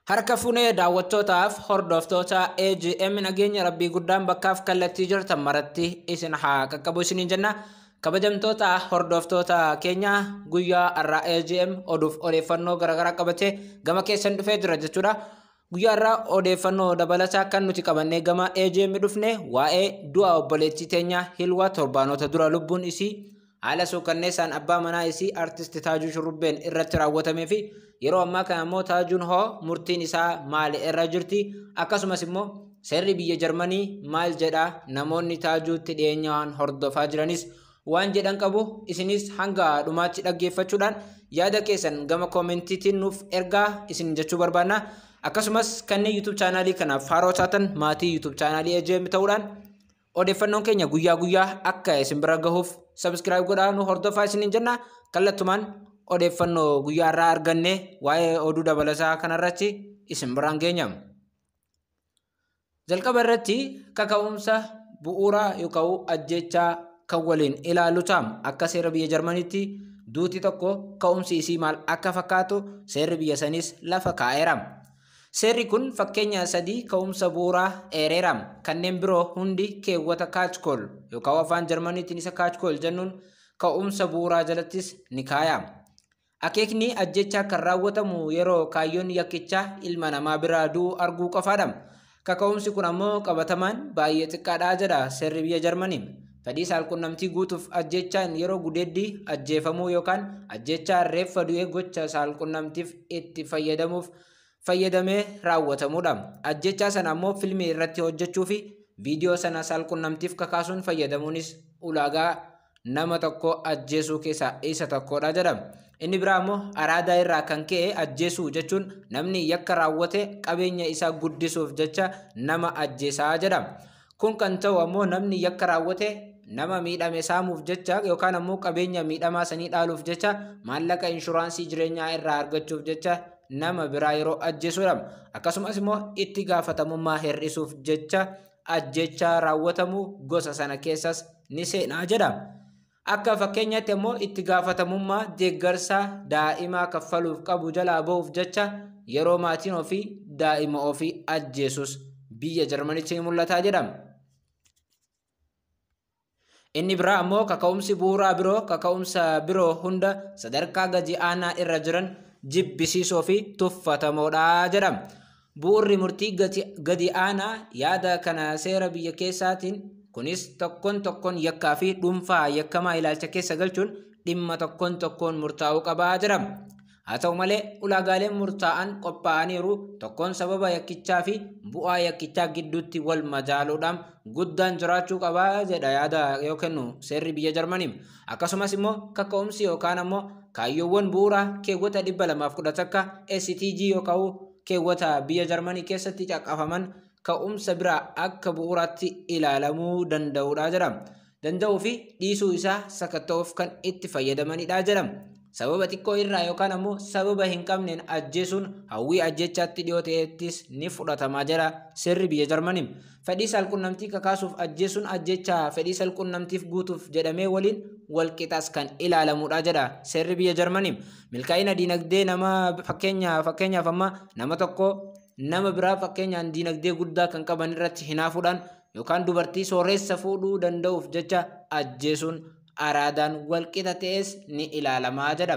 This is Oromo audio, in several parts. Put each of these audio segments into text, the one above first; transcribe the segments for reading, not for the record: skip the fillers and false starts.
Harka fuunee daawwattootaaf hordoftoota AGM, nageenya rabbii guddaan bakkaaf kallattii jirtan maratti isin haa qaqqabu isiniin jenna. Kabajamtoota hordoftoota keenya, guyyaa har'aa AGM oduuf odeeffannoo garaagaraa qabatee gama keessan dhufee jira jechuudha. Guyyaa har'aa odeeffannoo dabalataa kan nuti qabannee gama AGM dhufne waa'ee du'a obboleettii teenya Hilwaa torbaanota dura lubbuun isii haala suukanneessaan abbaa manaa isii Artist Taajuu Shurrubbeen irratti raawwatamee fi yeroo ammaa kana immoo Taajuun hoo murtiin isaa maali irra jirti, akkasumas immoo seerri biyya Jarmanii maal jedha, namoonni Taajuutti dhiyeenyaan hordofaa jiranis waan jedhan qabu. Isinis hanga dhumaatti dhaggeeffachuudhaan yaada keessan gama koomentiitiin nuuf ergaa isin jechuu barbaanna. Akkasumas kanneen YouTube chaanaalii kanaaf haaroo taatan maatii YouTube chaanaalii AGM ta'uudhaan odeeffannoon keenya guyyaa guyyaa akka isin bira gahuuf subscribe godhaa nu hordofaa isiniin jenna. Kallattumaan odeeffannoo guyyaa irraa arganne waa'ee oduu dabalataa kanarratti isin biraan geenya. Jalqaba irratti kaka'umsa bu'uuraa yookaan ajjechaa kan waliin ilaalu ta'a. Akka seera biyya Jarmaniitti duuti tokko ka'umsi isii maal akka fakkaatu seerri biyya saniis lafa kaa'eera. Seerri kun fakkeenya sadii ka'umsa bu'uuraa eereera. Kanneen biroo hundi keewwata Kaachkool yookaan afaan Jarmaniitiin isa Kaachkool jennuun ka'umsa bu'uuraa jalattis ni kaaya. Akeekni ajjechaa kan raawwatamu yeroo kaayyoon yakkichaa ilma namaa biraa du'u arguu qofaadha. Kaka'umsi kun ammoo qabatamaan baay'ee xiqqaadha jedha seerri biyya Jarmanii. Fedhii saalqunnamtii guutuuf ajjechaan yeroo gudeeddii ajjeefamuu yookaan ajjechaa reeffa du'ee gocha saalqunnamtiif itti fayyadamuuf fayyadamee raawwatamudha. Ajjechaa sana ammoo filmii irratti hojjechuu fi viidiyoo sana saalqunnamtiif kakaasuun fayyadamuunis ulaagaa nama tokko ajjeesuu keessaa isa tokkodha jedha. Inni biraa immoo araadaa irraa kan ka'e ajjeesuu jechuun namni yakka raawwate qabeenya isaa guddisuuf jecha nama ajjeesaa jedha. Kun kan ta'u ammoo namni yakka raawwate nama miidhame saamuuf jecha yookaan ammoo qabeenya miidhamaa sanii dhaaluuf jecha, maallaqa inshuraansii jireenyaa irraa argachuuf jecha nama biraa yeroo ajjeesudha. Akkasumas immoo itti gaafatamummaa hir'isuuf jecha ajjeechaa raawwatamu gosa sana keessas ni seenaa jedha. Akka fakkeenyaatti immoo itti gaafatamummaa deeggarsa daa'imaa kaffaluuf qabu jalaa ba'uuf jecha yeroo maatiin ofii daa'ima ofii ajjeesus biyya Jarmanitti ni mul'ata jedha. Inni biraa ammoo kaka'umsi bu'uuraa biroo kaka'umsa biroo hunda sadarkaa gadi aanaa irra jiran jibbisiisoo fi tuffatamoodha jedha. Bu'uurri murtii gadi aanaa yaada kana seera biyya keessaatiin kunis tokkoon tokkoon yakkaa fi dhuunfaa yakkamaa ilaalcha keessa galchuun dhimma tokkoon tokkoon murtaa'uu qabaa jedha. Haa ta'u malee, ulaagaaleen murtaa'an qophaa'aniiru tokkoon sababa yakkichaa fi bu'aa yakkichaa gidduutti wal madaaluudhaan guddaan jiraachuu qabaa jedha yaada yoo kennu seerri biyya Jarmanii. Akkasumas immoo kaka'umsi yookaan ammoo kaayyoowwan bu'uuraa keewwata 211 STG yookaan keewwata biyya Jarmanii keessatti caqafaman ka'umsa biraa akka bu'uuraatti ilaalamuu danda'udha jedha. Danda'uu fi dhiisuu isaa sakatta'uuf kan itti fayyadamanidha jedha. Sababa xiqqoo irraa yookaan ammoo sababa hin qabneen ajjeesuun hawwii ajjechaatti dhiyoo ta'ettis ni fudhatama jedha seerri biyya Jarmanii. Fedhii saalqunnamtii kakaasuuf ajjeesuun ajjechaa fedhii saalqunnamtiif guutuuf jedhamee waliin walqixas kan ilaalamudha jedha seerri biyya Jarmanii. Milkaa'ina diinagdee nama fakkeenyaaf amma nama tokko nama biraa fakkeenyaan diinagdee guddaa kan qaban irratti hinaafuudhaan yookaan dubartii sooressa fuudhuu danda'uuf jecha ajjeesuun araadaan walqixa ta'es ni ilaalamaa jedha.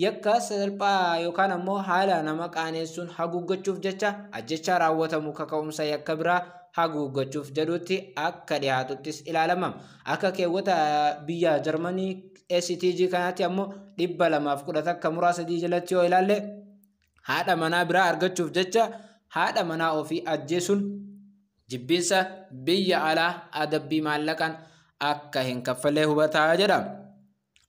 Yakka salphaa yookaan ammoo haala nama qaaneessuun haguuggachuuf jecha ajjechaa raawwatamu kaka'umsa yakka biraa haguuggachuuf jedhutti akka dhiyaatuttis ilaalama. Akka keewwata biyya Jarmanii STG kanaatti ammoo 211 muraa 3 jalatti yoo ilaalle, haadha manaa biraa argachuuf jecha haadha manaa ofii ajjeesuun jibbiinsa biyya alaa adabbii maallaqaan akka hin kaffallee hubataa jedha.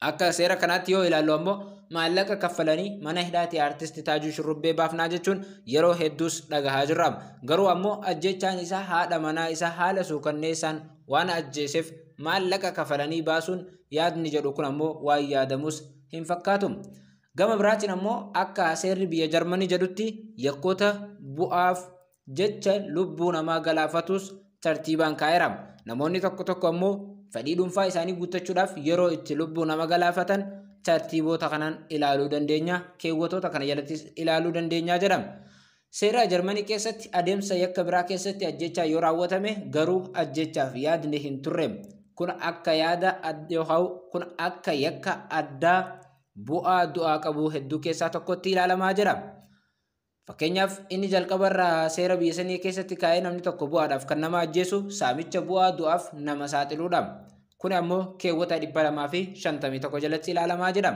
Akka seera kanaatti yoo ilaallu ammoo maallaqa kaffalanii mana hidhaatii Artisti Taajuu Shurrubbee baafnaa jechuun yeroo hedduus dhagahaa jirra. Garuu ammoo ajjechaan isaa haadha manaa isaa haala suukanneessaan waan ajjeeseef maallaqa kafalanii baasuun yaadni jedhu kun ammoo waan yaadamus hin fakkaatu. Gama biraatiin ammoo akka seerri biyya Jarmanii jedhutti yakkoota bu'aaf jecha lubbuu namaa galaafatus tartiibaan kaa'eera. Namoonni tokko tokko ammoo fedhii dhuunfaa isaanii guuttachuudhaaf yeroo itti lubbuu nama galaafatan tartiiboota kanaan ilaaluu dandeenya. Keewwatoota kana jalattis ilaaluu dandeenya jedhama. Seera Jarmanii keessatti adeemsa yakka biraa keessatti ajjechaa yoo raawwatame garuu ajjechaaf yaadni hin turre. Kun akka yaada kun akka yakka addaa bu'aa du'aa qabu hedduu keessaa tokkotti ilaalamaa jira. Fakkeenyaaf inni jalqabarraa seera biyya sanii keessatti kaa'ee namni tokko bu'aadhaaf kan nama ajjeesu saamicha bu'aa du'aaf nama saaxiluudha. Kun ammoo keewwata 251 jalatti ilaalamaa jira.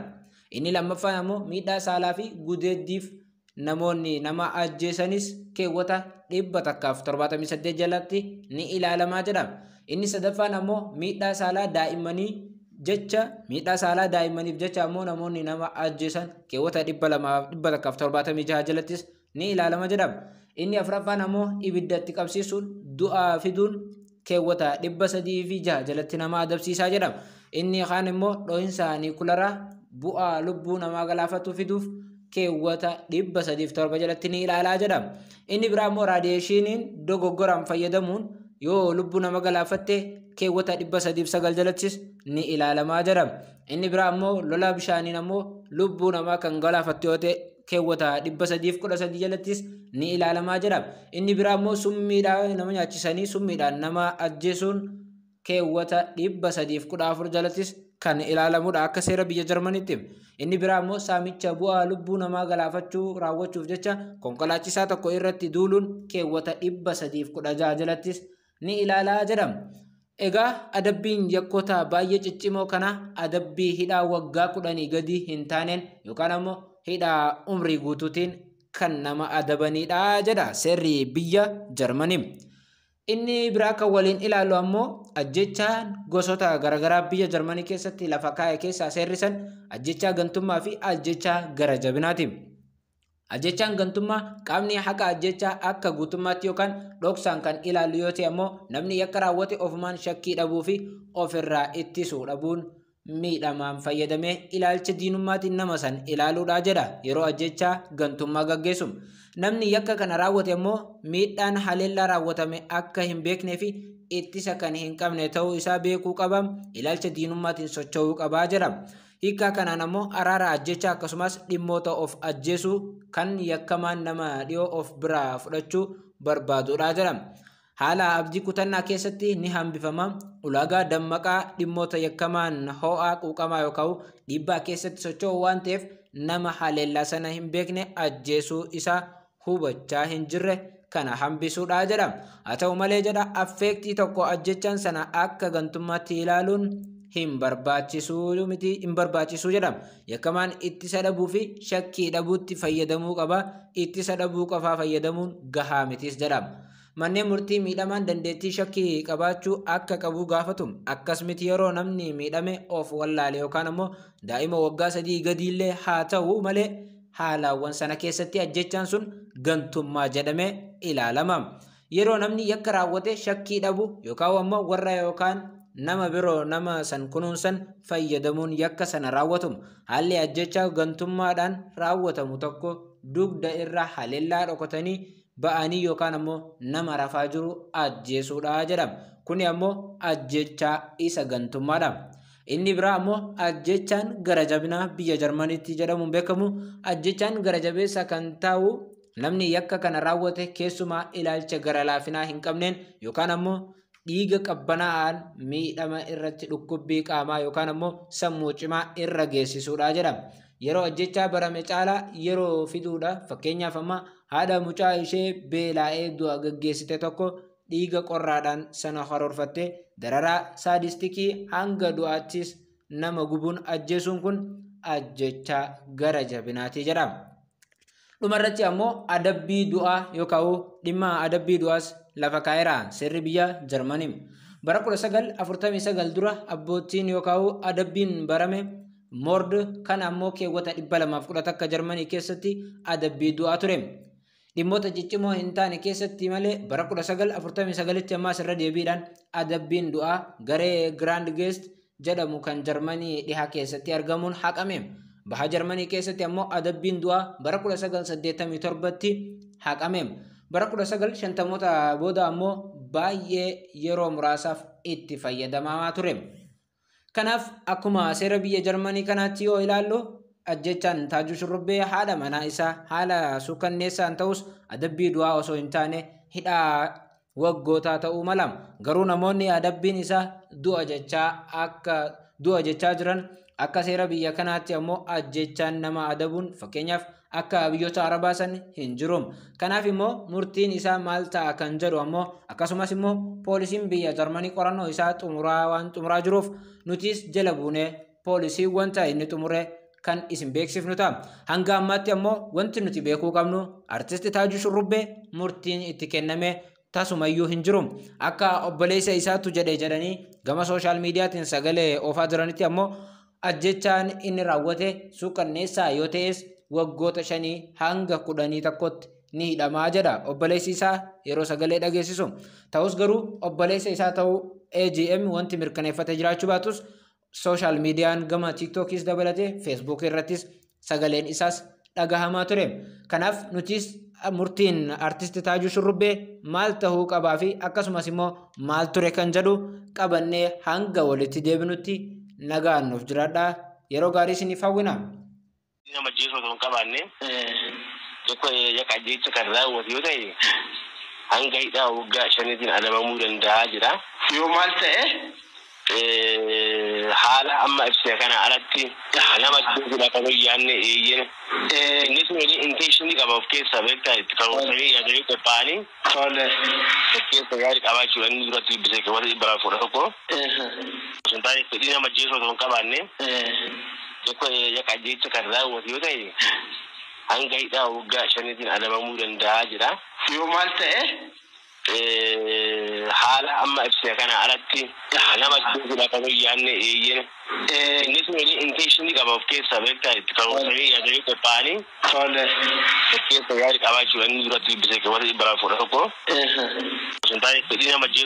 Inni lammaffaan ammoo miidhaa saalaa fi gudeeddiif namoonni nama ajjeesanis keewwata 178 jalatti ni ilaalamaa jira. Inni sadaffaan ammoo miidhaa saalaa daa'immanii jecha miidhaa saalaa daa'immaniif jecha ammoo namoonni nama ajjeesan keewwata 276 jalattis ni ilaalama jedhama. Inni afuraffaan ammoo ibiddatti qabsiisuun du'aa fiduun keewwata 306 jalatti nama adabsiisaa jedhama. Inni kaan immoo dho'insa niikularaa bu'aa lubbuu namaa galaafatu fiduuf keewwata 307 jalatti ni ilaalaa jedhama. Inni biraa immoo raadiyeeshiniin dogoggoraan fayyadamuun yoo lubbuu nama galaafatte keewwata 309 jalattis ni ilaalamaa jedhama. Inni biraa immoo lola bishaaniin ammoo lubbuu namaa kan galaafatte yoo ta'e keewwata 313 jalattis ni ilaalamaa jedhama. Inni biraa immoo summiidhaan nama nyaachisanii summiidhaan nama ajjeesuun keewwata 314 jalattis kan ilaalamudha akka seera biyya Jarmaniitti. Inni biraa immoo saamicha bu'aa lubbuu namaa galaafachuu raawwachuuf jecha konkolaachisaa tokko irratti duuluun keewwata 316 jalattis ni ilaalaa jedhama. Egaa adabbiin yakkoota baay'ee ciccimoo kana adabbii hidhaa waggaa 10 gadi hin taaneen yookaan ammoo hidhaa umrii guutuutiin kan nama adabanidha jedha seerri biyya Jarmanii. Inni biraa kan waliin ilaallu ammoo ajjechaan gosoota garaagaraa biyya Jarmanii keessatti lafa kaa'e keessaa seerri san ajjechaa gantummaa fi ajjechaa gara jabinaati. Ajjechaan gantummaa qaamni haqa ajjechaa akka guutummaatti yookaan dhoksaan kan ilaallu yoo ta'e ammoo namni yakka raawwate ofumaan shakkii dhabuu fi ofirraa ittisuu dhabuun miidhamaan fayyadamee ilaalcha diinummaatiin nama san ilaaluudha jedha yeroo ajjechaa gantummaa gaggeessu. Namni yakka kana raawwate ammoo miidhaan haleellaa raawwatame akka hin beeknee fi ittisa kan hin qabne ta'uu isaa beekuu qaba, ilaalcha diinummaatiin socho'uu qabaa jedha. Hiikkaa kanaan ammoo araara ajjechaa akkasumas dhimmoota of ajjeesuu kan yakkamaan nama dhiyoo of biraa fudhachuu barbaadudha jedha. Haala abdii kutannaa keessatti ni hambifama. Ulaagaa dammaqaa dhimmoota yakkamaan ho'aa quuqamaa yookaan dhiibbaa keessatti socho'u waan ta'eef nama haleellaa sana hin beekne ajjeesuu isaa hubachaa hin jirre kana hambisuudha jedha. Haa ta'u malee jedha affeektii tokko ajjechaan sana akka gantummaatti ilaaluun hin barbaachisuu miti hin barbaachisuu jedhama. Yakkamaan ittisa dhabuu fi shakkii dhabuutti fayyadamuu qaba. Ittisa dhabuu qofaa fayyadamuun gahaa mitis jedhama. Manneen murtii miidhamaan dandeettii shakkii qabaachuu akka qabu gaafatu. Akkasumatti yeroo namni miidhame of wallaale yookaan ammoo daa'ima waggaa 3 gadiillee haa ta'u malee haalawwan sana keessatti ajjechaan sun gantummaa jedhamee ilaalama. Yeroo namni yakka raawwate shakkii dhabu yookaan ammoo warra yookaan nama biroo nama san kunuunsan fayyadamuun yakka sana raawwatu. Haalli ajjechaa gantummaadhaan raawwatamu tokko dugda irra haleellaa dhokatanii ba'anii yookaan ammoo nama rafaa jiru ajjeesuudha jedhama. Kuni ammoo ajjechaa isa gantummaadha. Inni biraa ammoo ajjechaan gara jabinaa biyya Jarmaniitti jedhamuun beekamu ajjechaan gara jabeessa kan ta'u namni yakka kana raawwate keessumaa ilaalcha gara laafinaa hin qabneen yookaan ammoo dhiiga qabbanaa'aan miidhama irratti dhukkubbii qaamaa yookaan ammoo sammuu cimaa irra geessisuudha jedhama. Yeroo ajjechaa barame caalaa yeroo fiduudha. Fakkeenyaaf amma haadha mucaa ishee beelaa'ee du'a gaggeessite tokko dhiiga qorraadhaan sana karoorfattee dararaa saadistikii hanga du'aattis nama gubuun ajjeesuun kun ajjechaa gara jabinaati jedhama. Dhumarratti ammoo adabbii du'aa yookaan dhimma adabbii du'aas lafa kaa'eera seerri biyya Jarmanii. Bara 1949 dura abbootiin yookaan adabbiin barame Mord kan ammoo keewwata 211 Jarmanii keessatti adabbii du'aa ture. Dhimmoota ciccimoo hin taane keessatti malee bara 1949tti ammaas irra deebiidhaan adabbiin du'aa garee Grand Guest jedhamu kan Jarmanii dhihaa keessatti argamuun haqame. Baha Jarmanii keessatti ammoo adabbiin du'aa bara 1987tti haqame. Bara 1950moota booda ammoo baay'ee yeroo muraasaaf itti fayyadamamaa ture. Kanaaf akkuma seera biyya Jarmanii kanaatti yoo ilaallu Ajjechaan Taajuu Shurrubbee haadha manaa isaa haala suukanneessaan ta'us adabbii du'aa osoo hin taane hidhaa waggootaa ta'uu mala. Garuu namoonni adabbiin isaa du'a jechaa jiran akka seera biyya kanaatti ammoo ajjechaan nama adabuun fakkeenyaaf akka biyyoota Arabaa san hin jiru. Kanaaf immoo murtiin isaa maal ta'a kan jedhu ammoo akkasumas immoo poolisiin biyya Jarmanii qorannoo isaa xumuraa waan xumuraa jiruuf nutis jala buunee poolisii wanta inni xumure kan isin beeksifnu ta'a. Hanga ammaatti ammoo wanti nuti beekuu qabnu artisti Taajuu Shurrubbee murtiin itti kenname tasumayyuu hin jiru. Akka obboleessa isaatu jedhe jedhanii gama sooshaal miidiyaatiin sagalee oofaa jiranitti ammoo ajjechaan inni raawwate suukanneessaa yoo ta'es waggoota 5 hanga 10 tokkotti ni hidhamaa jedha obboleessi isaa yeroo sagalee dhageessisu. Ta'us garuu obboleessa isaa ta'uu AGM wanti mirkaneeffate jiraachuu baatus sooshaal miidiyaan gama tiiktookis dabalatee feesbuuk irrattis sagaleen isaas dhagahamaa ture. Kanaaf nutis murtiin artisti Taajuu Shurrubbee maal ta'uu qabaa fi akkasumas immoo maal ture kan jedhu qabannee hanga walitti deebinutti nagaan nuuf jiraadhaa. Yeroo gaarii isiniif hawwina. Nama ajjeesuu osoo hin qabaanne tokko yakka ajjeecha kan raawwatu yoo ta'e hanga hidhaa waggaa 5tiin adabamuu danda'a jira. Yoo maal ta'e? Haala amma ibsine kana alatti nama ajjeesuudhaaf kan yaadne eeyyene. Inni sun intentionii qaba of keessaa beektaa itti karoorsamee yaadamee qophaa'anii. Tole. Of keessa gaarii qabaachuudhaan inni duratti dubbisee keewwata 211. Osoo hin taane fedhii nama ajjeesuu osoo hin qabaanne tokko yakka ajjeecha kan raawwatu yoo ta'e hanga hidhaa waggaa 5tiin adabamuu danda'a jira. Yoo maal ta'e? Haala amma ibsine kana alatti nama ajjeesuudhaaf kan yaadne eeyyene. Inni sun intentionii qaba of keessaa beektaa itti karoorsamee yaadamee qophaa'anii. Tole. Of keessa gaarii qabaachuudhaan inni duratti dubbisee keewwata 211. Osoo hin taane fedhii nama ajjeesuu